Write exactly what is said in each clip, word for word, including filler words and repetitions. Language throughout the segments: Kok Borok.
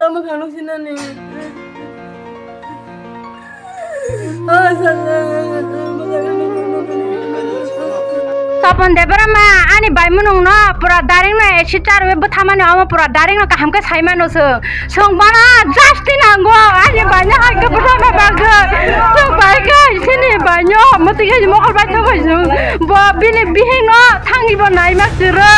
Topon Debbarma, ani bai munung no pura direct no acid charwi bwthamani, omo pura direct no kaham khe sai mano chwng. Chwng bono justice nango, ani bai no hai khe bwthana bagwi. Chwng bai khe chini bai no mwtwi khe mokol bai thangbai chwng. Bo bini bihik no thangwi bo naima kwrwi.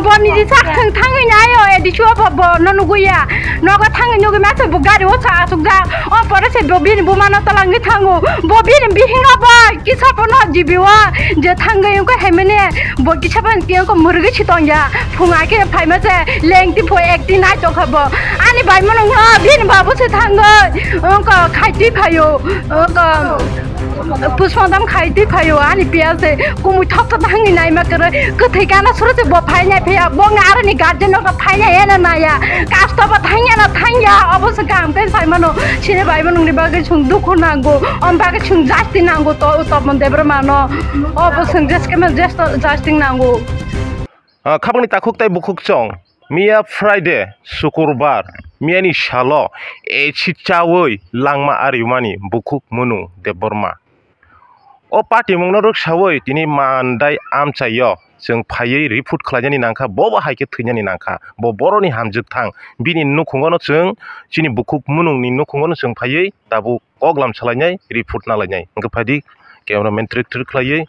Bo niji sak thwng thangwi naio, A D C o bo, bo no nugwi ya. Nogo thangwi nugwi ma se bo gari o sa asukjak. O pore se bo bini buma no twlangwi thango. Bo bini bihik no bo kisa pono G B o je thangwi wngkha hai mani. Bo kisa pono khe wngkha mwrwgwi si tongya. Phung ai khe phaima se lengti pho ekti nai tongkha bo. Ani bai mano wngkha bini babu se thangwi wngkha khaitwi phaio. Wngkha. Pusmodam khai twi phaio ani piyase kumui thok thok thangni naima kwrwi kwthwi kana suru se bo phainai phiya bo wngkha aroni guardian rok phainai ena naya kasto bo thangya na thangya obo se kaham khe sai mano sini bai mano nungni bagwi chwng dukhu nango om bagwi chwng justice nango to Topon Debbarma no obo chwng jeske ma jesto justice nango. Ah, khabangni takhuk tei bukhuk chwng. Miya Friday, Sukurbar, miyani salo acid chawi langma arimani bukhuk Munu Debbarma. O patimungno rwksawi tini mandai amchaio chwng phaiwi report khlainani nangkha, bobo hai khe thwinani nangkha, bo boroni hamjwk thang. Bini nukhungono chwng, chini bukhuk Munungni nukhungono chwng phaiwi tabuk koklam salainai, report nalainai. Hwnkhe phaidi cameraman trik trik khlaiwi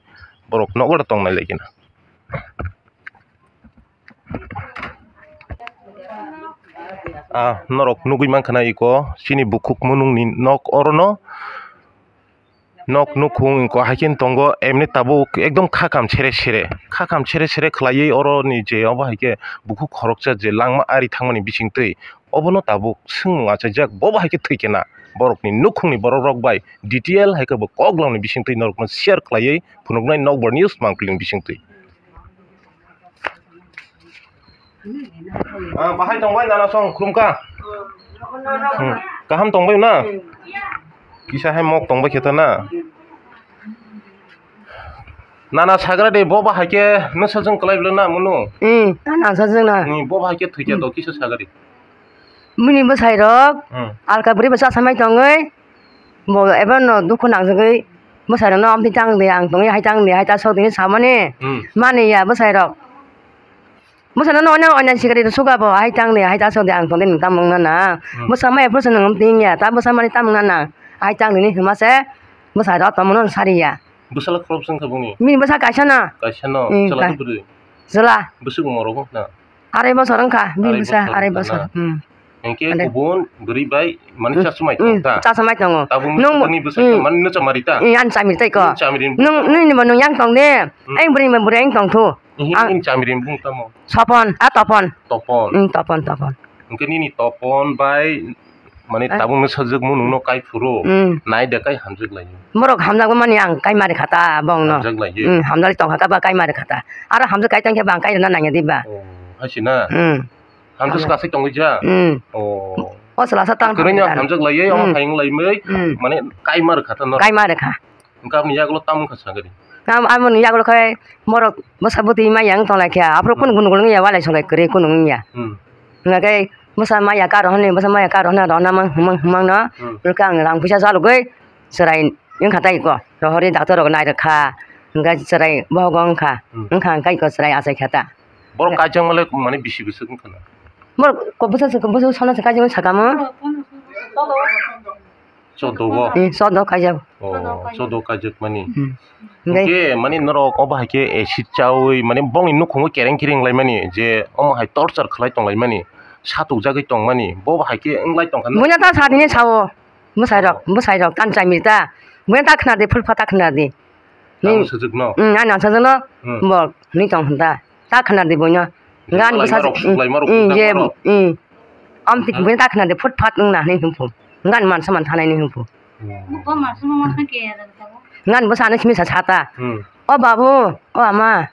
borok nogo da tongnai laikhina. Ah, norok nugwi mankha na iko, chini bukhuk Munungni nok orono. Nok nukhung iko haikhe tongo, emni tabuk ekdom khakam sere sere, khakam sere sere khlaiwi oroni je obo haikhe bukhuk khoroksa je langma ari thangmani bisingtwi, obono tabuk swngmung achaijak, bobo haikhe thwikhe na borokni nukhungni borok rok bai detail haikhe bo koklamni bisingtwi norokno share khlaiwi phunuknai Nokbar News Mangpili ni bisingtwi. Ah, bahai tongbai nana song khulumkha. Hmm, kaham tongbai na? Kisa hai mok tongbai khe ta na? Nana sagra de bo bahai khe nasa jeng kwlai bwle na Munu? Hmm, nana sa jeng na. Hmm, bo bahai khe thwikya to kisa sagari. Bini bwsai rok hmm alka bwrwi bwsa samai tongwi. Bo ebo no dukhu nangjagwi bwsai rokno amtwi tang di, ang tongwi hai tang di, hai ta sok di hinwi samani. Hmm. Mani ya bwsai rok. Bwsai no oina oina sikari rw suga bo, hai tang di, hai ta sok di, ang tong di nung tamo wngna nang. Hmm. Bwsa maya bwsa nung amtwi wngya, ta bwsa mani tamo wngna nang. Hai tang di hinwi hwnma se bwsai rok tongmano sari ya. Bwsala khoroksa wngkha boni? Bini bwsa kaisa no. Kaisa no, hmm, chwla ka-, bwrwi? Chwla. Bwswk umor rok wngkha na? Arai bosor wngkha, bini bwsa arai bosor. Hmm. Hwnkhe kubun bwrwi bai mani chasmai tong ta? Hmm, chasmai tongo. Tabuk nung bwswk mani no chamari ta? Hmm, ani chamiri tai ko. Nung, nini bo nung yang tong de. Hmm. Ang bwrwi ma bwrwi ang tong thu. Ang ni chamiri bung tamo? Sopon, a Topon. Topon. Hmm, Topon, Topon. Hwnkhe nini Topon bai Mane tabukno sajwk munukno kai phuru, hmm, nai de kai hamjwk lai. Borok hamjakmani ang kai mari kha ta bongno. Hamjak lai. Hmm, hamjak tong kha ta ba kai mari kha ta. Aro hamjak kai tong khe ba ang kai rwna nangya di ba. Oh, hai si na? Hmm. Hamjak swkang se tongwi ja? Hmm. Oh. O chwla sa tang kwrwino hamjak lai, omo hmm, hai wng lai mwi, hmm, mane kai mari kha ta no. Kai mari kha. Hwnkhe aboni yagulo tamo wngkha sagari? Tam-, aboni yagulo khe borok bwsa bwtwi maya wng tong lai kha. Aphuru kunu hmm kunu wngya, walai solai kwrwi kunu wngya. Hmm. Hwnkhe bwsa maya karo hwnwi, bwsa maya karo hwnwi rwna mang, mang, mangno. Hmm. Hwnkhe ang rang puisa chalogwi chwrai wngkha tei ko. Rohorwi doctor rok nai rwkha. Hwnkhe chwrai bohogo wngkha. Hmm. Wngkha hwnkhe ko chwrai achai kha ta. Borok kaijakma le mane bisi bwswk wngkha na? Borok kok bwsa se, kok bwsa sona se kaijakma sakamo. Chodo o? Hmm, chodo kaijak. Oh, chodo kaijak mani. Hmm. Hwnkhe mani norok obo hai khe acid chawi mani bongni nukhungo kereng kereng lai mani je omo hai torture khlai tong lai mani, satuk jagwi tong mani, bo hai khe wng lai tong kha. Buino ta sa tini sao, bwsai rok, bwsai rok tan chami ta. Buino ta khna di, phul pha ta khna di. Tamo sajwkno? Hmm, ani sajwkno. Hmm. Bo ni tong hwn ta. Ta khna di buino. Gan bwsa rok suklai ma rok, hmm, je, hmm. Am tik buino ta khna di phut phat wng na hwnwi hwn phu. Gan man saman thanai ni hwn phu. Hmm. Gan bwsa ani simi sa sa ta. Hmm. O babu, o ama.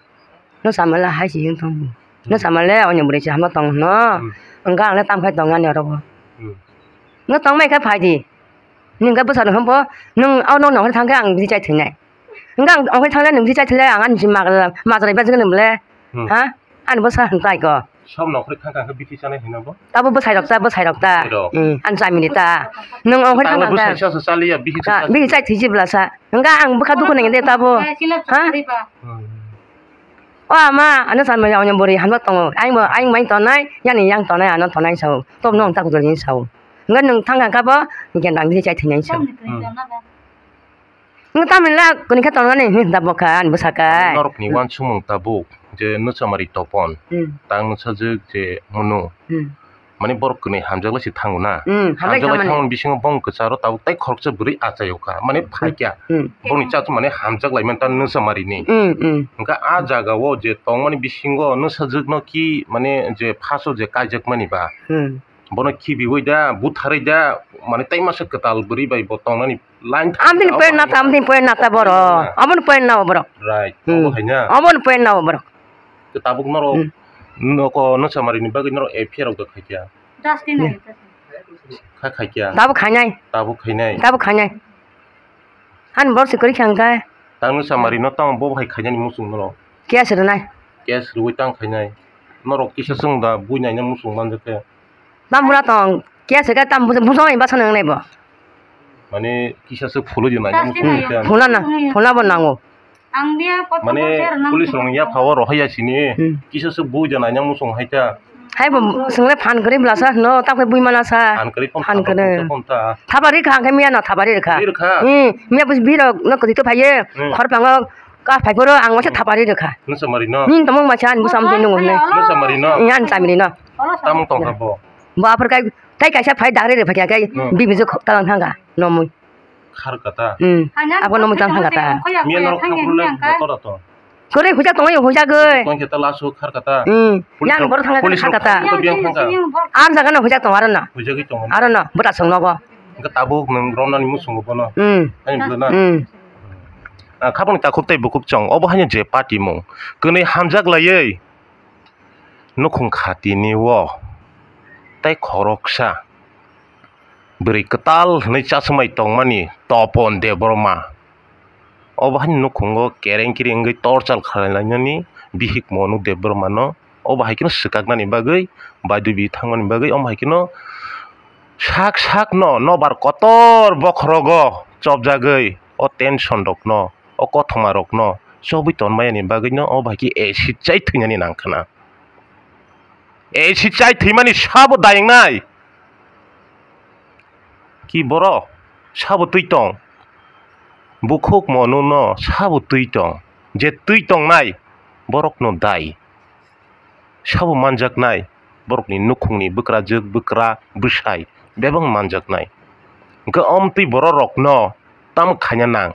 No samala hai si yung tong. No samale onyo bwrwi si hama tong no. Hmm. Wngkha ang le tam khai tong ani oro bo. Hmm. No tong mai kha phai di. Nwng khe bwsa no hwn pho. Nwng o nok nong thang khe ang bisi chai thwinai. Hwnkhe ang ongkhai thangle nwng bisi chai thangle ang ani si majra, majra bai jagani bole. Hmm. Ha? Ani bwsa hwn tai ko. Sob nokhorwi kha kha khe bithi chanai hino bo. Tabo bwsai rok ta, bwsai rok ta. Bwsai rok. Hmm, ang chamini ta. Nwng ongkhorwi kha kha. Bwsai sa sa chaliya bithi ta. Bithi chai thwi jibla sa. Hwnkha ang bwkha dukhu nang de tabo. Ha? Hmm. O ama, ano sanmaya onyo bori hamjak tongo. Ayang bo, ayang bai tonai, yani yang tonai, ano tonai sao. Tobno ang tak jolin sao. Hwnkha nwng thang kha bo, gendang bithi chai thwi nai sao. Hmm. Nwng tamni la kuni khe tongnani hinwi hinta bokha ani bwsaka. Norokni wansukmung tabuk je nwchamari topon. Hmm. Tang nwchajwk je munu. Hmm. Mane borok kwnwi hamjaklai se thango na. Hmm, hamjaklai thango. Hamjaklai thango bisingo bong kwcharo tabuk tai khoroksa bwrwi achaio kha. Mane phaikya. Hmm. Bongni chachu mane hamjak laimani ta nwchamarini. Hmm, hmm. Hwnkha a jagao je tongmani bisingo nwchajwkno ki mane je phaso je kaijakmani ba. Hmm. Bono khibiwi da, butharwi da, mane tai masa kwtal bwrwi bai bo tongnani line thang. Amtini point nata, amtini point nata boro. Aboni point nao boro. Right. Hmm. Obo hai na. Aboni point nao boro. Ke tabuk norok, hmm, noko nwchamarini bagwi norok F I R rok da khaikya. Justin. Hmm. Kha khaikya. Tabuk khainai. Tabuk khainai. Tabuk khainai. Ani bor se kwrwi kha hwnkhe. Tang nwchamarino tamo bo hai khainani muchung norok. Case rwnai. Case rwui tang khainai. Norok kisa chwng da bui naina muchung manjakhe. Tam bura tong, kya se ka tam bujang bujang bai basa nang nai bo. Mane kisa se phulwi di nai. Phulna na, phulna bo nango. Ang dia kotha mane police rong ya phawa rohai ya sini. Hmm. Kisa se bui da nai musung hai ta. Hai bo swngle phan kwrwi bwla sa no, tam khe bui mana sa. Phan kwrwi phone. Phan kwrwi. Thapari kha, ang khe miya no thapari rwkha. Thapari rwkha? Hmm, miya bus biro no kwtwi to phaiye. Hmm. Khor pango ka phai phoro ang waisa thapari rwkha. Nwchamari no? Ning tamo waisa ani bwsam twi nungo hwnwi. Nwchamari no? Yang chamri no. Tamung tong kha bo? Bo aphor kai, tai kaisa phai dagre re phai kai, hmm, bibijwk talang thangka, nomwi. Khar kata? Hmm. Abo nomwi tang thangka ta. Miya norok thang phuru le motor ato. Kore hujak tongwi hujak goi. Tong khe ta lasu khar kata? Hmm. Yang bor thangka police khar rok kata. Police rok biang thangka. Ar jaga no hujak tong aro no. Hujagwi tong. Aro no, bwta song nogo. Hwnkhe tabuk nwng romnani muchungo bono. Hmm. Ani bwrwna. Hmm. Ah, khabangni takhuk tei bukhuk chwng. Obo haino je party mung. Kwnwi hamjak laiwi. Nukhung khatini o tei khoroksa bwrwi kwtal hwnwi chasumai tongmani Topon Debbarma. Obo haini nukhungo kereng kereng wngwi torchal khlai lainani bihik Monu Debbarmano obo hai kheno swkaknani bagwi, baidwi bi thangmani bagwi, omo hai kheno sak sakno nobar kotor bokhorogo chopjagwi o tension rokno, o kothoma rokno chobwi tonmani bagwino o bai khe acid chai thwinani nang khna. Acid chai thwimani sabo dayeng nai. Ki borok sabo twi tong? Bukhuk Monuno sabo twi tong? Je twi tongnai borokno dai. Sabo manjaknai, borokni nukhungni bwkrajwk, bwkra, bwsai bebak manjaknai. Hwnkhe omtwi bororokno tamo khaina nang?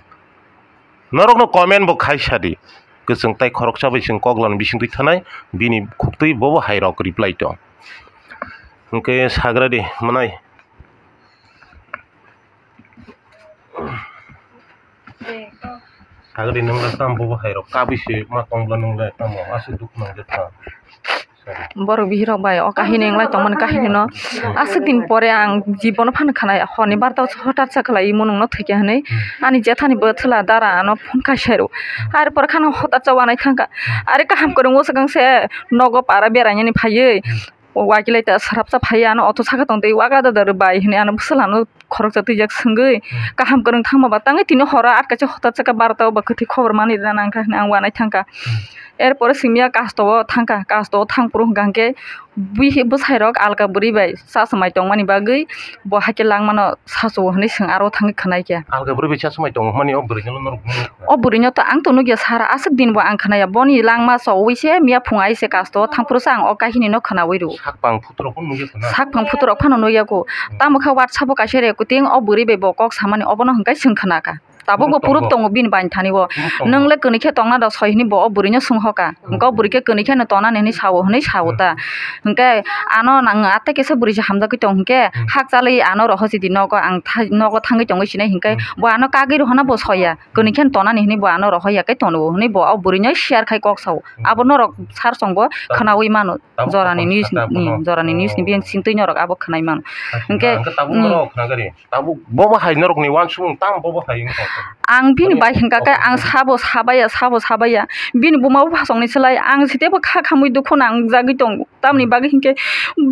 Norokno comment bo khai sadi. Kwchwng tai khoroksa bai chwng koklam bisingtwi thanai, bini khuktwi bobo hai rok reply tong. Hwnkhe sagradi mwnai. Sagri nung le tam bo hai rok kabui se ma tong bla nung le tamo aswk duk nang je tha. Borok bihirok bai o kahini wng lai tongmani kahini no aswk din pore ang jibono phano khwnai horni barta o hotat sa khwlai imo nungno thwikya hinwi ani jethani bwthwla dara ano phone kaisa rw. Ar pore khano hotat sa wanai thangkha are kaham kwrwngo swkang se nogo para berainani phaiwi. O wakilai ta srapsa phai ano auto saka tong tei waga da da rw bai hinwi ano bwswla no khoroksa twijak swngwi kaham kwrwng thangma ba tangwi tini horo atka se hotat saka barota o ba kwthwi khobor manwi rwna nangkha hinwi ang wanai thangkha. Er pore simiya kasto o thangkha, kasto o thang phuru hwnkha hwnkhe bui bwsai rok alka bwrwi bai chasmai tongmani bagwi bo hakhe langmano sasu o hinwi swng aro thangwi khwnai khe. Alka bwrwi bai chasmai tongo hwnmani o bwrwi no norok nukha? O bwrwi no to ang to nukya sara aswk din bo ang khwnaya boni langma chowi se miya phung ai se kasto thang phuru se ang o kahini no khwnawi rw. Sak pang phutu rok phano nukya khwna? Sak pang phutu rok phano nukya kho. Hmm. Tamo khe WhatsApp o kaisa re kuting o bwrwi bai bo kok samani obono hwnkhe swng khwna kha. Tabuk bo puruk tongo bini bainthani o. Puruk tongo. Nwng le kwnwi khe tongna da soi hinwi bo o bwrwi no swng hoka. Hmm. Hwnkhe o bwrwi khe kwnwi khe no tona ni hinwi sao hinwi sao ta. Hmm. Hwnkhe ano nang atte kisa bwrwi se hamjagwi tong hwnkhe, hmm, hakchalwi ano rohor sidi nogo ang thai-, nogo thangwi tongwi sinai hwnkhe, hmm, bo ano kagwi rohorna bo soya. Kwnwi khe tona ni hinwi bo ano rohor ya khe tono hinwi bo o bwrwi no share khai kok sao. Hmm. Abo norok sar song bo khwnawi mano. Tabuk jorani news ni, jorani news ni bini singtwi norok abo khwnai mano. Hwnkhe, hwnkhe tabuk, hmm, norok khwna gari. Tabuk bobo hai norok ni wansukmung tam bobo hai wngkha. Ang bini bai hingka khe ang sabo sabaya, sabo sabaya. Bini buma buphasongni slai ang sitebo kha khamwi dukhu nangjagwi tongo. Tamni bagwi hinkhe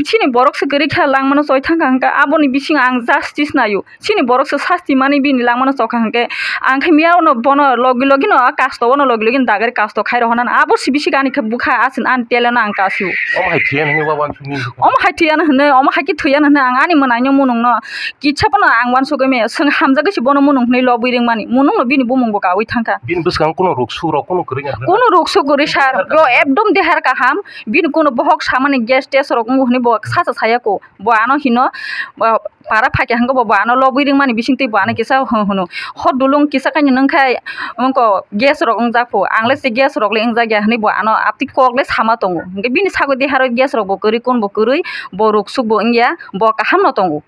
chini borok se kwrwi khe langmano choi thangkha hingkha aboni bisingo ang justice naio. Chini borok se sasti manwi bini langmano chokha hinkhe ang khe miyano bono logi logi no kasto bono logi logi no dagari kasto khairok hwnna abo si bisi ani khe bwkha aswk ani talent no ang kasio. Omo hai thwiya nini wawansukni. Omo hai thwiya no hwnwi, omo hai khe thwiya no hwnwi ang ani mwnaino munung no. Kisa phano ang uansugwi maya, chwng hamjagwi se bono munung hwnwi lobwi rwngmani, munung no bini bumung bo kaui thangkha. Bini bwskango kuno ruksu rok kuno kwrwi ya? Kuno ruksu kwrwi sir, bo ekdom dehar kaham, bini kuno bohok samani gas test rok wngo hwnwi bo sacha saya ko, bo ano hino, bo para phaikha hwnkhe bo, bo ano lobwi rwngmani bisingtwi bo ano kisa hwn-, hwno, hor dulung kisa kainwi nwngkhai wngko gas rok wngjak pho, ang le se gas rok le wngjak ya hwnwi bo ano aptwi kok le sama tongo, hwnkhe bini sagwi dehar o gas rok bo kwrwi kun bo kwrwi, bo ruksuk bo wngya, bo kaham no tongo.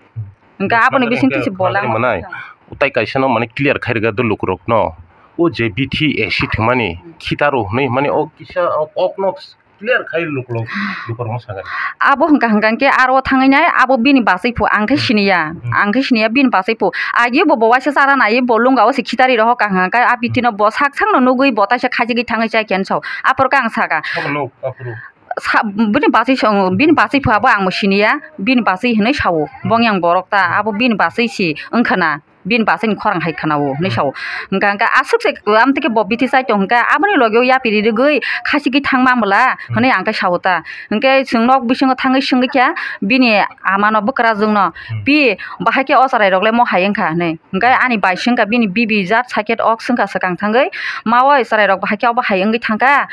Hwnkhe aboni bisingtwi se bolang. Manai, utai kaisa no mane clear khai rwgak do lukurok no. O je bithi acid hwnmani khitaro hwnwi hwnmani o kisa o kok no clear khai lukurok, lukurok no sagai. Abo hwnkha hwnkha khe aro thangwi nai abo bini bachai pho ang khe siniya, ang khe siniya bini bachai pho. Agi bo bo waisa chara nai bo lunga o se khitari rohor ka hwnkha khe a bithi no bo sak sak no nugwi bo taisa khajigwi thangwi chai khe ansao. Aphuru khe ang saka. Abo nuk, aphuru. Sa-, bini bachai song, bini bachai pho abo ang bo siniya, bini bachai hinwi sao, bong yang borok ta, abo bini bachai si wngkha na, bini bachai ni khorang hai khana o hinwi sao. Hwnkha hwnkha aswk se am tike bo bithi chai tong hwnkha, aboni logi o yapri rwgwi khachigwi thang ma bwla hinwi ang khe sao ta. Hwnkhe chwng nok bisingo thangwi swngwi kha, bini ama no bwkrajwk no, "Pi, bahai khe o chwrai rok le mo hai wngkha?" hinwi. Hwnkhe ani bai swngkha, bini bibi jat sakhe ok swngkha swkang thangwi, "Ma oi, chwrai rok bahai khe obo hai wngwi thangkha?"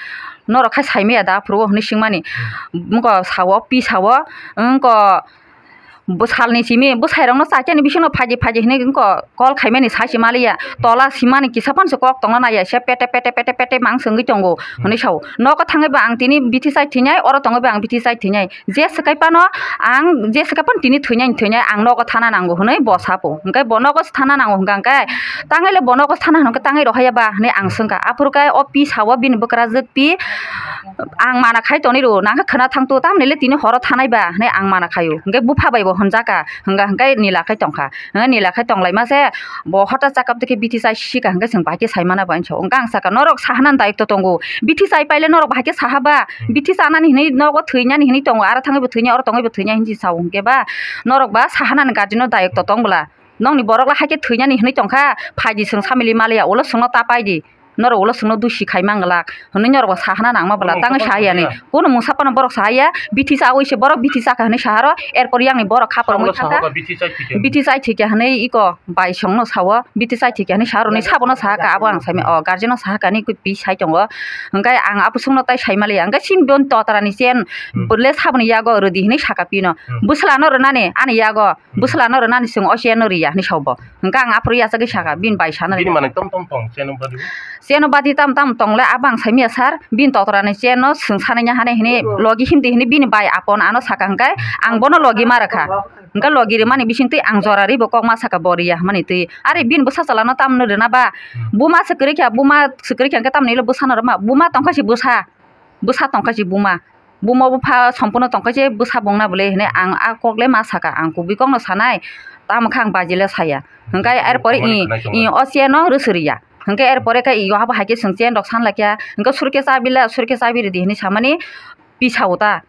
Norok khai saimaya da aphuru o hinwi swngmani. Wngkha sao, pi sao, wngkha bwsalni simi bwsairokno chaitani bisingo phaidi phaidi hinwi wngkha call khaimani sai se maliya. Tola simani kisa phano se kok tongna naiya se pete pete pete pete mang se wngwi tongo hinwi sao. Nogo thangwi bo ang tini bithi chai thwinai, oro tongwi bo ang bithi chai thwinai. Je swkai phano ang je swkai phano tini thwinai thwinai ang nogo thana nango hinwi bo sapo. Hwnkhe bo nogo thana nango hwnkha hwnkhe tangwi le bo nogo thana hwnkhe tangwi rohorya ba hinwi ang swngkha. Aphuru khe o pi sao bini bwkrajwk pi ang mana khai tonwi rwo nangkhe khwna thangto tamni le tini horo thanai ba hinwi ang mana khaio. Hwnkhe bupha bai bo hwnjakha hwnkha hwnkhe nila khai tongkha. Hwnkhe nila khai tonglaima se bo hota chakap twi khe bithi chai sika hwnkhe chwng bai khe sai mana bo hinwi sao. Hwnkhe ang saka norok sahanani dayokto tongo. Bithi chai paile norok bahai khe saha ba? Bithi chanani hinwi nogo thwinani hinwi tongo, aro thangwi bo thwinai, oro tongwi bo thwinai hinwi sao hwnkhe ba norok ba sahanani guardian no dayokto tong bwla. Nokni borok le hai khe thwinani hinwi tongkha, phaidi chwng samili maliya, ulo chwngno ta paidi, norok ulo chwngno dusi khai manglak hinwi norok bo sahana nangma bwla tangwi sahaya ni. Kuno mungsa phano borok sahaya, bithi chawi se borok bithi chakha hinwi saharo, erpor yakni borok khapor mui thangkha. Bithi chai thwikha hinwi iko bai songno sao. Bithi chai thwikha hinwi sa rwni sabono sahaka abo ang saimai o guardian no sahaka ni pi sai tongo. Hwnkhe ang aphuru songno tai saimaliya hwnkhe chini boni totra ni chen bwle saboni yago rwdi hinwi saka pino. Bwsla no rwnani ani yago bwsla no rwnani chwng o chen no riya hinwi sao bo. Hwnkhe ang aphuru yachagwi saka bini bai sana. Bini manwi tom tom tong chen no badi. Chen no badi tam tam tongle abo ang saimaya sir bini totra ni chen no chwng sanai ya hane hinwi logi himdi hinwi bini bai apon ano saka hwnkhe ang bono logi ma rwkha. Hwnkhe logi rwmani bisingtwi ang jora ribo kok ma saka bo riya hwnmani twi. Are bini bwsa chalano tamno rwna ba? Buma se kwrwi kha, buma se kwrwi kha hwnkhe tamni le bwsano rwma? Buma tongkha se bwsa, bwsa tongkha se buma. Buma bupha sompono tongkha se bwsa bongna bwle hwnwi ang a kok le ma saka, ang kubui kokno sanai, tamo khe ang baji le saya. Hwnkhe erpore i, i o chen no rwswrwi ya. Hwnkhe erpore khe i o abo hai khe chwng chen rok san lai kha. Hwnkhe surkhe chabi le, surkhe chabi rwdi hwnwi samani pi sao ta.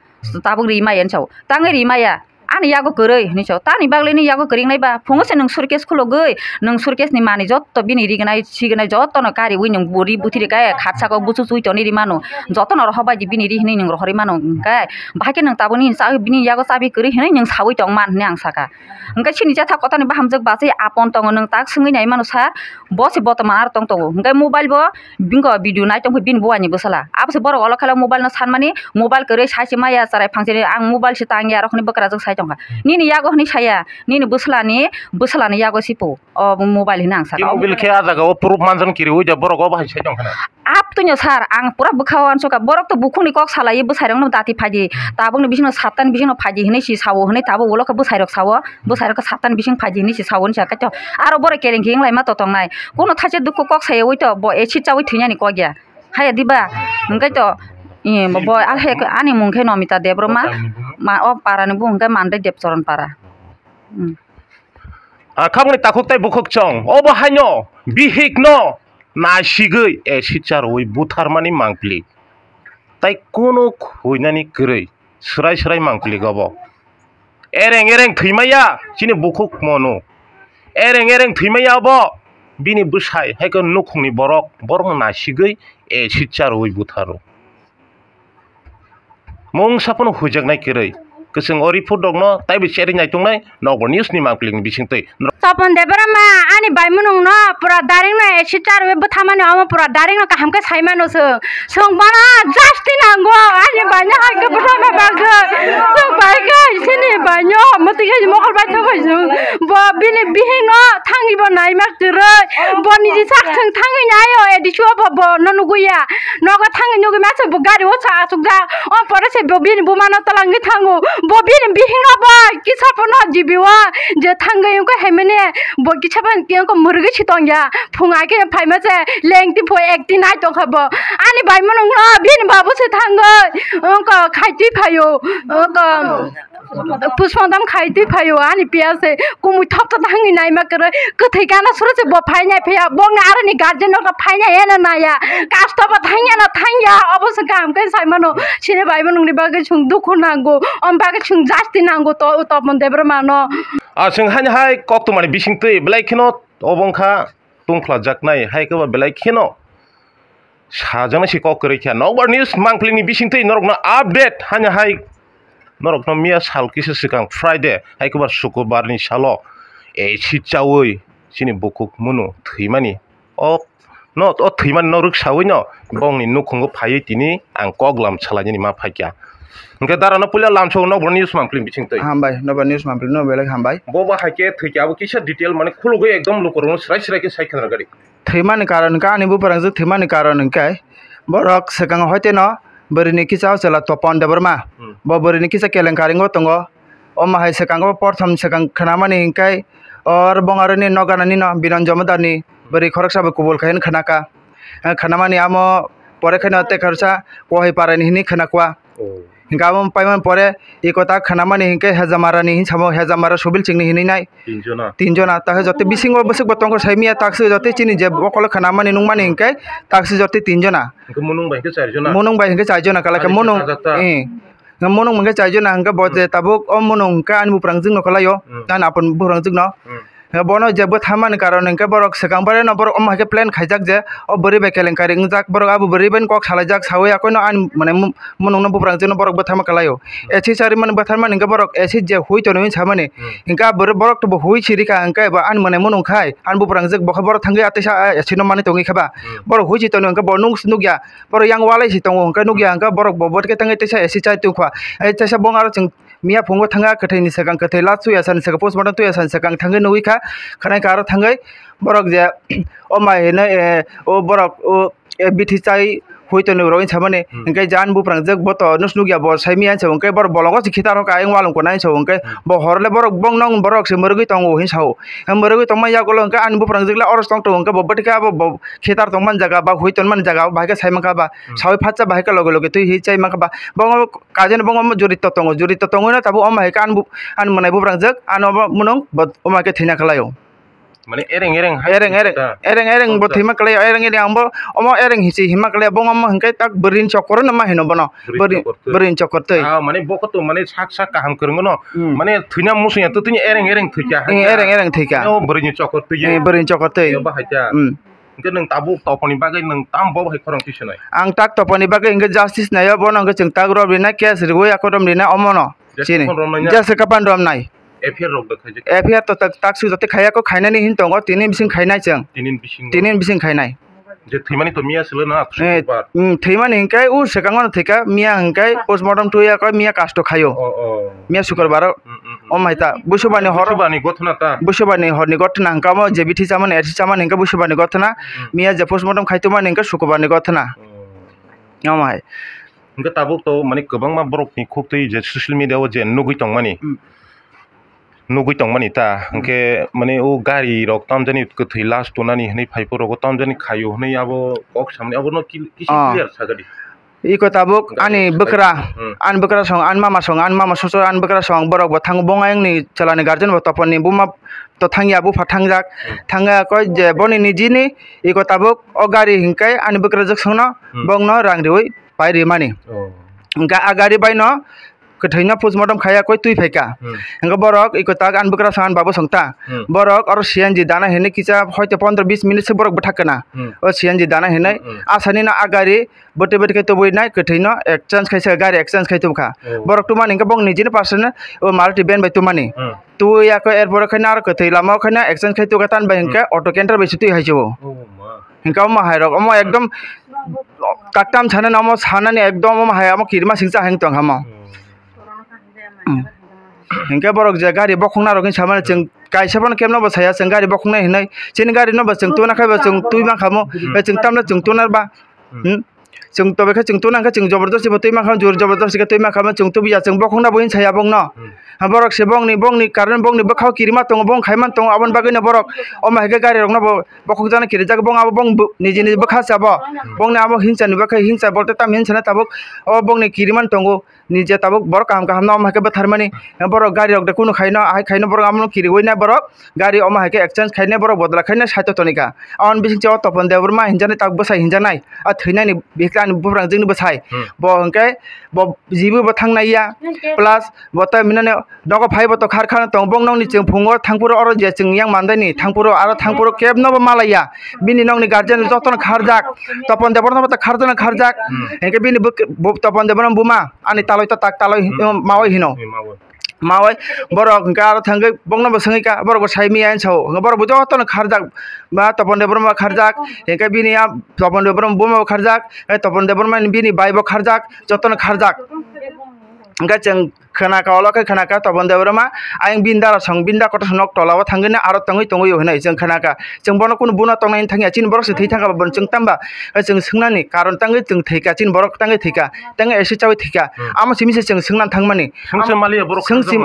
Tabuk ri maya hinwi sao. Tangwi ri maya. Ani yago kwrwi hinwi sao. Tani bagwi ni yago kwrwi wngnai ba? Phungo se nwng suitcase khulugwi, nwng suitcase ni manwi jotto bini ri gwnai, si gwnai jotto no kariui nwng bo ri buthiri khe khatsa kok buchu chui toni ri mano. Jotto no rohor bai di bini ri hinwi nwng rohorwi mano. Hwnkhe bahai khe nwng tabuk nini cha-, bini yago chabi kwrwi hinwi nwng saui tong man hinwi ang saka. Hwnkhe chini jatha kotani bahamjwk bachwi apon tongo, nwng tak swngwi nai mano sir. Bo se botoman aro tong tongo. Hwnkhe mobile bo Bini video nai tongkha bini buani bwsala. Abo se borok olo khela mobile no sanmani, mobile kwrwi sai se maya chwrai phangchini, ang mobile se tangya rok hinwi bwkrajwk sai tongkha. Nini yago hinwi saya, nini bwsala ni, bwsala ni yago se po. O mobile hinwi ang saka. Mobile khe a jaga o proof manjak kiriui da borok o bahai sai tongkha na. Ap twino sir, ang pura bwkha o uansukha. Borok to bukhukni kok salai bwsai rok no dati phaidi. Tabuk ni bising no sapta ni bising no phaidi hinwi se sao hinwi tabuk ulo khe bwsai rok sao. Bwsai rok khe sapta ni bising phaidi hinwi se sao hinwi sakha to. Aro borok kereng khe wng lai ma to tongnai. Kuno thaisa dukhu kok sayaui to bo acid chaui thwinani kok ya. Haya diba? Hwnkhe to, i, bo, bo, a, he, ani mung khe Nomita Debbarma, ma, o para ni bung khe Mandai Debcharan para. Hmm. Akhaboni takhuk tei bukhuk chong, obo haino bihikno nasigwi acid charwi butharmani mangpili. Tai kunu khuinani kwrwi, swrai swrai mangpili obo. Ereng ereng thwimaya chini bukhuk mono. Ereng ereng thwimaya obo bini bwsai, hai khe nukhungni borok, borokno nasigwi acid charwi butharo. Mungsa phano huijaknai kwrwi. Kwchwng o report rokno taibo cherwi naitongnai Nokbar News ni mangpili ni bisingtwi. Tapon Debbarma, ani bai munung no pura direct no acid charwi bwthamani, omo pura direct no kaham khe sai mano chwng. Chwng bono justice nango, ani bai no hai khe bwthana bagwi. Chwng bai khe sini bai no, mwtwi khe mokol bai thangbai chwng. Bo bini bihik no thangwi bo naima kwrwi. Bo niji sak chwng thangwi naio, A D C o bo, bo no nugwi ya. Nogo thangwi nugwi masa bo gari o sa achukjak. O pore se bo bini buma no twlangwi thango. Bo bini bihik no bo kisa phano jibi o je thangwi wngkha hai mani bo kisa phano wngkha mwrwgwi si tongya. Phung ai khe phaima se lengti pho ekti nai tongkha bo. Ani bai munung no bini babu se thangwi wngkha khaitwi phaio. Wngkha Postmortem khai twi phaio ani piya se kumui thop thop thangwi naima kwrwi kwthwi kana suru se bo phainai phiya bo wngkha aroni guardian rok phainai eno naya kasto bo thangya na thangya obo se kaham khe sai mano sini bai bo nungni bagwi chwng dukhu nango om bagwi chwng justice nango to Tapon Debbarma no. Ah, chwng haino hai kok tongmani bisingtwi belai kheno obo wngkha tungkhlajaknai hai khe ba belai kheno sajaknai se kok kwrwi kha. Nokbar News mangpili ni bisingtwi norokno update haino hai norokno miya sal kisa swkang Friday hai khe ba Sukurbar ni salo acid chawi chini bukhuk munu thwimani o no o thwimani no rwksawi no bongni nukhungo phaiwi tini ang kok lam salainani ma phaikha. Hwnkhe dara no puila lamsao Nokbar News mangpili ni bisingtwi. Hambai, Nokbar News mangpili no belai hambai. Bo ba hai khe thwikha abo kisa detail mane khulugwi ekdom lukurokno swrai swrai khe sai khna rwgadi. Thwimani karon hwnkhe ani buprangjwk thwimani karon hwnkhe borok swkang hoiteno bwrwini kisa o chwla Tapon Debbarma. Hmm. Bo bwrwini kisa kelenkari wngwi tongo. Omo hai swkango porthom swkang khnamani hwnkhe or bong aroni nok ganani no Biran Jomadar ni bwrwi khoroksa bai kubul khai hwn khnakha. Khnamani amo pore kheno tei khoroksa Kohai Para ni hwnwi khnakha. Oh. Hingke abo paimani pore eko ta khnamani hingke Hejamara ni hin samo, Hejamara Subil Chingni hinui nai. Tin jona. Tin jona. Tahe jote bisingo bwswk bo tongkha sai miya takswk jote chini je bokolo khnamani nungmani hingke takswk jote tin jona. Hingke munung bai hingke char jona. Munung bai hingke char jona kala khe munung. Ari khe sajak ta. Eh. Munung hingke char jona hingke bo je tabuk o munung hingke ani buprang jwk no kalaio. Hmm. Ani apun buprang jwk no. Hmm. Bono je bwtharmani karon hwnkhe borok swkang bai no borok omo hai khe plan khaijak je o bwrwi bai kelenkari wngjak, borok abo bwrwi bai kok salaijak saui akoino ani mane munung no buprang jwkno borok bwtharma kwlaio. Acid charimani bwtharmani hwnkhe borok acid je hui tonwi samani hwnkhe a bwrwi borok to bo hui sirikha hwnkhe bo ani mane munung khai ani buprang jwk bo khe borok thangwi a teisa acid no manwi tongwi khe ba borok hui si tonwi hwnkhe bo nung nukya borok yang walai si tongo hwnkhe nukya hwnkhe borok bo bo khe thangwi teisa acid chai tongkha teisa bong aro chwng. Miya phungo thangkha kwthwini swkang kwthwi last tuya sani swkang postmortem tuya sani swkang thangwi nugwi kha khwnai kha aro thangwi borok je o mai hwnwi o borok o bithi chai hui tonwi rw samani hwnkhe jani buprang jwk bo to nukya bo sai miya hinwi sa hwnkhe borok bolongo se khitar hoka ayang walong kona hinwi sa hwnkhe bo horle borok bongno borok se mwrwgwi tongo hinwi sao mwrwgwi tongma yagulo hwnkhe ani buprang jwk le oro se tongtong hwnkhe bo bwtwkhe abo bo khitar tongmani jaga ba hui tonmani jaga o bahai khe sai mankha ba saui phatsa bahai khe loge loge twi hi chai mankha ba bo. Kaisa no bongma jorito tongo, jorito tongwi no tabuk omo hai khe ani bu-, ani mwnai buprang jwk, ano omo mwnung bo omo hai khe thwina kwlaio. Mane ereng ereng hai ereng ereng, ereng ereng bo thwima kwlaio, ereng ereng ang bo omo ereng hinwi hima kwlaio, bo omo hwnkhe tak bwrwini chokor no ma hino bono, bwrwini chokor twi. Ah, mane bo khe to mane sak sak kaham kwrwngno, mane thwina muchungya twtwini ereng ereng thwikha hai. Ereng ereng thwikha. Bwrwini chokor twi. Bwrwini chokor twi. Bo hai khe. Hingke nwng tabuk toponi bagwi nwng tamo bo hai khorang twi swnai? Ang tak toponi bagwi hingke justice naio, bono hingke chwng tak rob rinai, case riwi ako rom rinai, omono. Just chini. Kapan rom nai na? Just kapan rom nai? F I R rok da khaijak. F I R to tak, tak sui jote khaiya ko khainani hin tongo, tini bising khainai chwng. Tini bising. Tini bising khainai. Je thwimani to miya silo na. Eh, Sukurbar. Mm, thwimani hingke u swkango no thwika, miya hingke postmortem tuya ko miya kasto khaio. Oh, oh. Miya Sukurbar. Mm, mm, mm. O mai ta, Busubani hor. Busubani gothona ta. Busubani horni gothona hingke omo je bithi chamani, ersi chamani hingke Busubani gothona. Hmm. Miya je postmortem khai tongmani hingke Sukubarni gothona. Oh. Omo hai. Hingke tabuk to mane kwbangma borokni khuk twi je social media o je nugwi tongmani. Hmm. Nugwi tongmani ta. Hmm. Hingke mane o gari rok tamjani kwthwi last tonani hinwi phai phuru rok tamjani khaio hinwi abo kok samani abono ki-, kisa clear sagadi. Iko tabuk ani bwkra, ani bwkra song, ani mama song, ani mama sosor, ani bwkra song, borok bo thango, bong ayang ni chwla ni guardian bo topon ni buma to thangya, bupha thangjak, thangya koi je boni niji ni iko tabuk o gari hinkai ani bwkra jak song no bong no rang riwi pai ri mani. Hinka a gari bai no kwthwi no postmortem khaiya koi twi phaika. Hinka borok iko tak ani bwkra song ani babu song ta. Borok oro C N G dana hinwi kisa hoite pondro bis minute se borok bwthak kana. O C N G dana hinwi asani no a gari bwtwi bwtwi khe tubui nai kwthwi no exchange khaisa gari exchange khai tubukha. Borok tumani hinka bong nijini personal o Maruti van bai tumani. Tubui ya khe er pore khe naro kwthwi lama o khe na exchange khai tuka tan bai hinka auto canter bai se twi hai se bo. Hinka omo hai rok omo ekdom kaktam sana na omo sana ni ekdom omo hai omo kirima singsa hai tong hamo. Hinke borok je gari bokhokna rok hinwi samani chwng kaisa phano kebno bo saya chwng gari bokhoknai hinwi chini gari no bo chwng tuna khai bo chwng twi mankha mo chwng tamno chwng tuna ba. Chwng tobe khe chwng tuna khe chwng jobordosti bo twi mankha jor jobordosti khe twi mankha chwng tubuya chwng bokhokna bo hinwi saya bongno. Borok se bongni bongni karon bongni bwkhao kirima tongo bong khaiman tongo aboni bagwi no borok omo hai khe gari rokno bo bokhokjana kirijak bong abo bong niji niji bwkha se abo bongni abo hinsa ni bwkha hinsa bolte tam hinsa na tabuk o bongni kiriman tongo. Nije tabuk borok kaham kaham no omo hai khe bwtharmani, borok gari rok de kunu khaino, ahai khaino borok amo no kiriwi nai borok gari omo hai khe exchange khainai borok bodol khainai side o tonika. Aboni bisingtwi o Topon Debbarma hinjaknai tabuk bwsai hinjaknai, a thwinani bikla ani buprang jwkni bwsai. Bo hwnkhe bo jibu bo thangnai ya, plus bo tei minani nogo phai bo to khar khar tong bong nokni chwng phungo thangphuru oro je chwng yang mandaini thangphuru aro thangphuru kebno bo malaiya. Bini nokni guardian jotono kharjak, Topon Debbarma bo to kharjakno kharjak, hinkhe bini bwk-, bo-, Topon Debbarma buma. Ani taloi ta tak taloi mawi hino. Mawi borok hwnkhe aro thangwi bongno bo swngwi ka borok bo sai maya hinwi sao hwnkhe borok bo jotono kharjak ba Topon Debbarma bo kharjak hwnkhe bini a Topon Debbarma buma bo kharjak Topon Debbarma ni bini bai bo kharjak jotono kharjak hwnkhe chwng khwna ka olo khe khwna ka Topon Debbarma ayang bini dara song bini da kotor nok tola o thangwi aro tongwi tongwi o hinwi chwng khwna ka. Chwng bono kunu buna tongnai thangya chini borok se thwi thangkha ba bono chwng tamba chwng swngnani karon tangwi chwng thwikha chini borok tangwi thwikha tangwi acid chawi thwikha amo simi se chwng swngna thangmani. Swngse maliya borok swngsi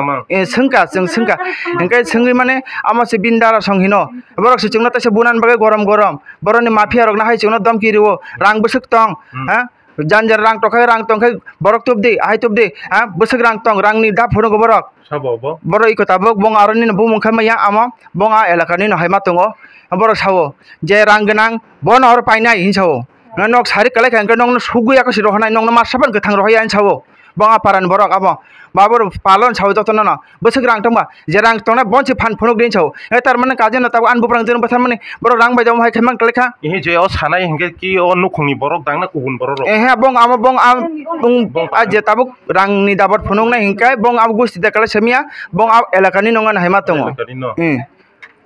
swngka chwng swngka hinkhe swngwi mane amo se bini dara song hino borok se chwngno teisa bunani bagwi gorom gorom borokni mafia rokno hai chwngno domki rio rang bwswk tong ha. Jan jan rang tongkhe rang tongkhe borok tubdi ahai tubdi ha bwswk rang tong rangni da phunukgo borok. Sabo bo. Borok iko tabuk bong aroni no bumung khe maya amo bong a elakani no hai ma tongo. Borok sao je rang gwnang bono oro painai hinwi sao. Nok sari kwlai kha hwnkhe nokno sugwi ako se rohornai nokno masa phano kwthang rohorya hinwi sao. Bong a parani borok abo. Ba borok palon sao jotono no. Bwswk rang tongma, je rang tongnai bon se phan phunuk din sao. E tar mane kaje no tabuk ani buprang jeno bwtharmani borok rang bai jamo hai khe mang tongkha. Ehe je o sanai hinkhe ki o nukhungni borok dang na kubun borok rok? Ehe bong amo bong a bong a je tabuk rangni dabar phunuknai hinkhe bong abo gusti de kala semia bong a elakani nongan hai ma tongo. Elakani no. Hmm.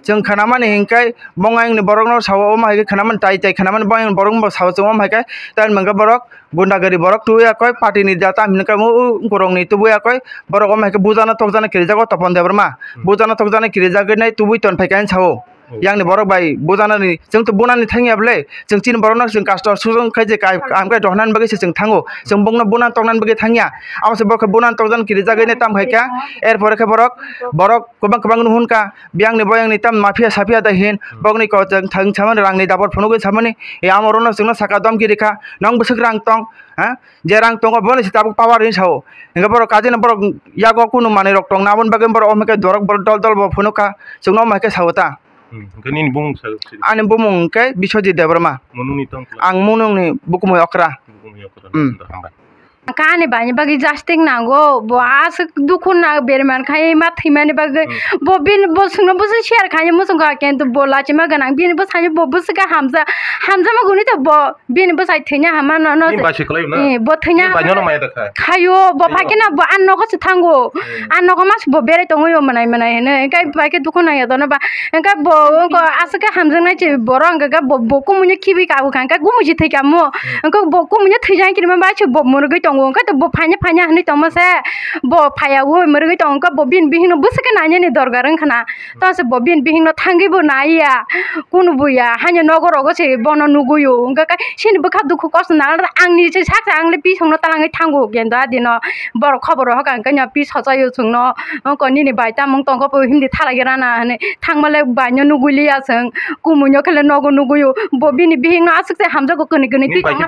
Chwng khanamani hinkhe bong ayangni borokno sao omo hai khe khanamani tai tai khanamani bong ayangni borokno bo sao chwng omo hai khe tai mangkha borok. Gundagari borok tubuya koi party ni jata hinwi kamo borok ni tubuya koi borok omo hai khe bujana tokjana kirijago Topon Debbarma bujana tokjana kirijagwi nai tubui ton phaikha hinwi sao. Yang ni borok bai bujana ni chwng to bunani thangya bwle chwng chini borok no chwng kasto sujung khai je kaham khai dohna ni bagwi se chwng thango chwng bongno buna tokna ni bagwi thangya abo se borok khe buna tokjana kirijagwi nai tam khaikha er pore khe borok borok kwbang kwbang no hwn kha. Biyang ni boyang ni tam mafia safia da hin bokni kok chwng thang samani rang ni dabor phunugwi samani e amo rok no chwng no saka domki rikha nong bwswk rang tong ha je rang tongo boni se tabuk power hin sao hinke borok kaje no borok yago kunu manwi rok tong na aboni bagwi borok omo khe dorok borok dol dol bo phunukha chwng no omo hai khe sao ta. Hmm, hwnkhe nini bumung sa sidi? Ani bumung hwnkhe Biswajit Debbarma. Munungni tong kla? Ang munungni bukumui okra. Bukumui okra. Hmm. Hambai. Kani bani bagwi jasting nango, bo aswk dukhu na berman khai ma thwimani bagwi. Hmm. Bo bini bo swngno bwswk share khai muchungkha, kintu bo lachima gwnang bini bwsani bo bwswk khe hamja, hamjama gwnwi to bo bini bwsai thwina hama no, no. Bini bai se kwlai na? Eh, bo thwina. Bini bai no maya da kha? Khayo, bo phaikhe na bo an nogo se thango. Hmm. An nogo mas bo berai tongo yo mwnai mwnai hene. Hwnkhe bai khe dukhu nangya dono ba. Hwnkhe bo wngkha aswk khe hamjaknai se borok hwnkhe bo, bo kumui no khibi kabukha hwnkhe kumui se thwikha mo. Hwnkhe bo kumui no thwijak kirima bai se bo mwrwgwi tongo. tongo, hwnkhe to bo phaina phaina hinwi tongma se, bo phaiya o mwrwgwi tongo, hwnkhe bo bini bihikno bwswk khe nainani dorkar wngkha na. Tamo se bo bini bihikno thangwi bo naiya, kunu bo ya, haino nogo rogo se bono nugwi o, hwnkhe khe chini bwkha dukhu kosto nang, angni se saksa ang le bisongno talangwi thango kendo adino, borok khobor rohor kha hwnkhe no bis hochaio chwngno, oko nini bai tamung tongkha bo hindi thalai rana hinwi thangma le baino nugwi liya chwng, kumui no khe le nogo nugwi o, bo bini bihikno aswk se hamjago kwnwi kwnwi twi tongma.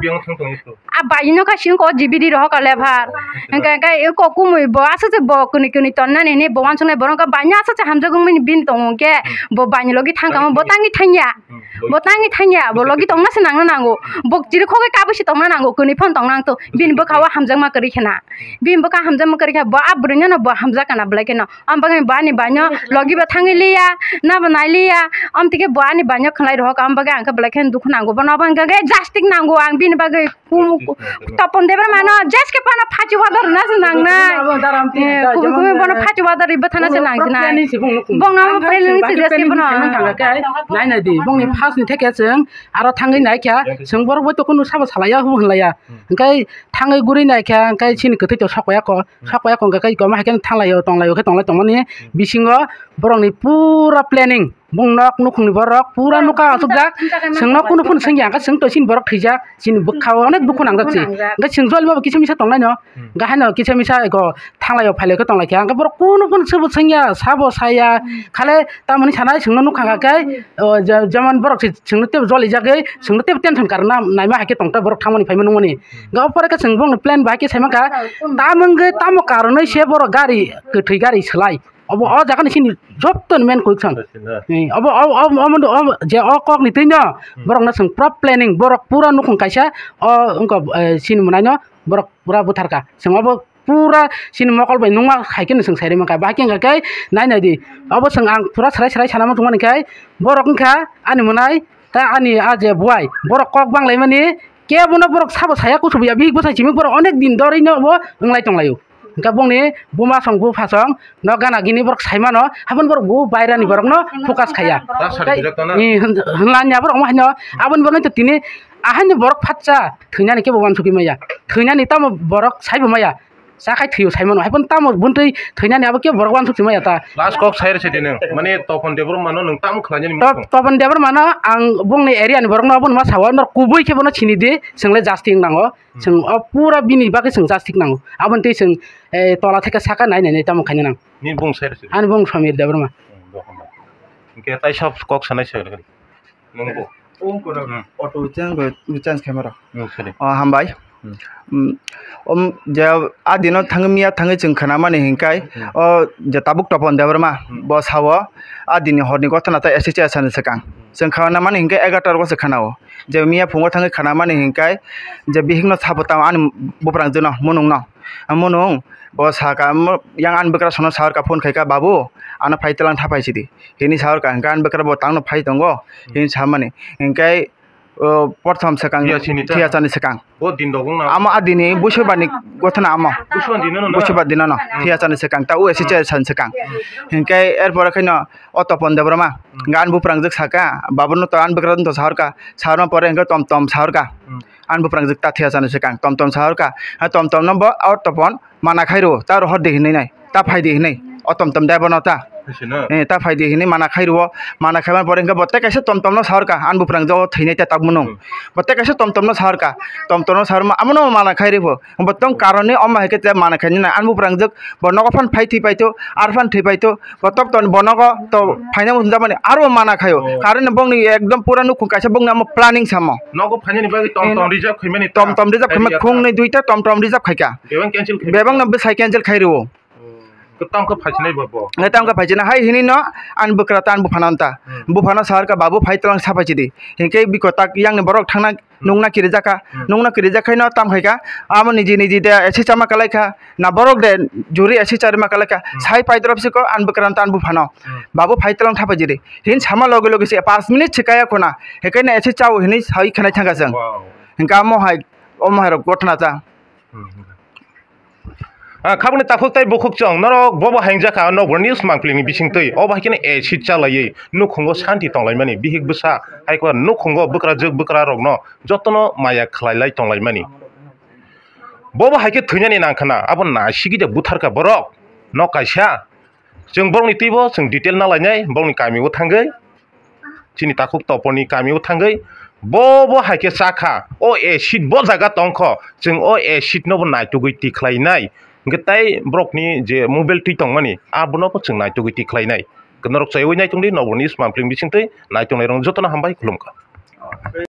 A bai no kha sing ko G B D rohor ka lebar. Hwnkhe hwnkhe eko kumui bo aswk se bo kwnwi kwnwi tonnani hinwi bo uansuknai borok wngkha bai no aswk se hamjak wngmani bini tongo hwnkhe bo bai ni logi thang kamo bo tangwi thangya. Bo tangwi thangya bo logi tongna se nangna nango. Bo chiri khogwi kabwi se tongna nango kwnwi phano tongna nangto bini bwkha o hamjakma kwrwi khena. Bini bwkha hamjakma kwrwi kha bo a bwrwi no bo hamjak kana belai kheno. Am bagwi bo ani bai no logi bo thangwi liya, na bo nai liya. Am tike bo ani bai no khlai rohor ka am bagwi ang khe belai kheno dukhu nango bono bo hwnkhe jastik nango ang bini bagwi. Kum-, Topon Debbarma no jeske bono phachi wadar na se nang nai. Abo daram tin Eh, ta, kumi jemon, kumi bono eh, phachi wadar ibo thana se nang se nai. Planning se bong nukhung. Bong no Ang planning se baki jeske planning bono. Se nang thang khe, nai nai di, bong ni first ni theke chwng, aro thangwi nai kha, chwng borok bai to kunu sabo salaya, hu hwnlaya. Hwnkhe thangwi guri nai kha, hwnkhe chini kwthwi to sokpaya ko, sokpaya ko, hwnkhe koma hai khe thanglai o, tonglai o khe tonglai tongmani bisingo borok ni pura planning. Bung nok nukhungni borok pura nukha asukjak. Chwngno kunu phano swngya, hwnkhe chwng to chini borok thwijak, chini bwkha o onek dukhu nangjak se. Hwnkhe chwng joli bobo kisa misa tongnaino. Hwnkhe haino kisa misa eko thanglai o phailai khe tonglaikha. Hwnkhe borok kunu phano swbo swngya, sabo saya. Khale tamoni sanai chwngno nukha khe, o, je-, jemon borok se chwngno tebo jolijagwi, chwngno tebo tension karna naima hai khe tongta borok thangmani phaima nungmani. Hwnkhe o pore khe chwng bongni plan bahai khe saimankha, tamwngwi tamo karonwi se borok gari, kwthwi gari swlai. Obo o jaga ni sini joto ni main question. Question na. Eh, obo, obo, obo, obo, obo, je o kok ni twi no, borok no chwng pura planning, borok pura nukhung kaisa, o wngkha, eh, sini mwnai no, borok pura butharkha. Chwng obo pura sini mokol bai nungma hai khe no chwng sai rwma kha. Bahai khe wngkha khe nai nai di. Obo chwng ang pura swrai swrai sana muchung mani khe, borok wngkha ani mwnai, ta ani a je buai, borok kok bang lai mani, kebono borok sabo saya kuchubuya, bihik bwsai simi borok onek din dorino bo wnglai tonglaio. Hwnkhe bongni buma song bupha song no gana gini borok saimano, haboni borok bo bairani borokno focus khaiya. Rak sari Tei, direct no na? Ni hwn-, hwnlanya borok omo haino, aboni borokno to tini ahaini borok phatsa thwinani kebo uansukgwi maya. Thwinani tamo borok saibo maya. Chakhai thwio saimano, haibon tamo buntwi thwinani abo kebo borok uansukgwi maya ta. Last kok sai rwsidi nwng. Mane Topon Debbarma no nwng tamo khlainani Top-, muchung? Topon Debbarma no ang bongni area ni borokno abono ma sao, norok kubui khe bono sini di, chwngle jasting nango. Chwng o pura bini bagwi chwng jastik nango. Aboni twi chwng, eh, tola theke saka nai nai nai tamo khaina nang. Ni bung sai rwsidi? Ani bung Samir Debbarma. Hmm, bo hambai. Hwnkhe tai sab kok sanai se rwgwi. Nwng bo? Auto change, change khaima rw. Nwng sadi. O, hambai. Hmm. Hmm, um, je a dino thangwi miya thangwi chwng khnamani hinkhai, hmm, o je tabuk Topon Debbarma, hmm, bo sao, a dini horni gotha na ta S H S ni swkang. Hmm. Chwng khnamani hinkhai egarota rogo se khnao. Je miya phungo thangwi khanamani hinkhai, je bihikno sabo tamo ani buprangjwkno, munungno. Munung, bo saka, mo-, yang ani bwkrasongno saharka phone khaika, "Babu, ano phai twlang tha phai sidi." Hini saharka, hwnkhe ani bwkra bo tangno phai tongo, hini samani. Hwnkhe, o, porthom swkang, Thiyachini ta? Thiyachani swkang. Bo din dobong na? Amo a dini buisubani gothana amo. Busuan dino no na? Busuba dino no, Thiyachani swkang, ta u S H S ni swkang. Hwnkhe, er pore khaino, o Topon Debbarma, hmm, hwnkhe ani buprangjwk saka, "Babuno to ani bwkrano to saharka," saharma pore hwnkhe Tom Tom saharka. Hmm. Ani buprangjwk ta Thiyachani swkang Tom Tom saharka. Ha Tom Tom no bo o Topon mana khai rw, ta rohor di hinwi nai, ta phai di hinwi. O Tom Tom driver no ta. Hai se na? Eh, ta phai di hinwi mana khai rw, mana khaimani pore hwnkhe bo tei kaisa Tom Tom no saharka, ani buprangjwk o thwinai ta tabuk mwnung. Hmm. Bo tei kaisa Tom Tom no saharka, Tom Tom no saharma, amo no mana khai rw bo. Bo tong karoni omo hai khe te mana khainani, ani buprangjwk bo nogo phan phai thwi paito, ar phan thwi paito, bo tok ton bo nogo to phaina wng jakmani aro mana khaio. Oh. Karoni bongni ekdom pura nukhung kaisa bongni amo planning samo. Nogo phainani bagwi tom tom reserve khaimani ta? Tom tom reserve khaima khungnwi duita tom tom reserve khaika. Bebang cancel khaimani? Bebang no bwsai cancel khai rwo. Kwtam khe phaisinai bo, bo. Ngai tam khe phaisinai hai hinwi no ani bwkra ta ani buphano ta. Hmm. Buphano saharka, "Babu, phai twlang sa phai sidi." Hinkhe biko tak yang ni borok thangna Hmm. nungna kirijak kha. Hmm. Nungna kirijak khaino tam khaika. Amo niji niji de esi chama kalai kha. Na borok de juri esi charima kalai kha. Hmm. Sai pai drop siko ani bwkra ta ani buphano. Hmm. "Babu, phai twlang tha phai sidi." Hin sama loge loge se pas minute se kaya khuna. Hinkhe na esi chao hinwi sai khanai thangka chwng. Wow. Hinkhe amo hai, omo hai rok gotna ta. Hmm. Ah, khabangni takhuk tei bukhuk chwng norok bobo haingjak kha, nokbar news mangpili ni bisingtwi. Obo hai kheno acid chalaiwi nukhungo santi tonglaimani, bihik bwsa hai khe nukhungo bwkrajwk bwkrarokno jotono maya khlailai tonglaimani. Bo bo hai khe thwinani nang khna, abo naisigwi de butharkha borok. Nok kaisa. Chwng borokni twibo chwng detail nalainai, borokni kamio thangwi. Chini takhuk toponi kamio thangwi. Bo bo hai khe chakha. O acid bo jaga tongkho. Chwng o acid no bo naitugwi tikhlainai. Hwnkhe tai borokni je mobile twi tongmani, abono bo chwng naitugwi tikhlainai. Norok chaiwi naitongdi, Nobor News Mamplim bisingtwi naitongnai rok jotono hambai khulumkha.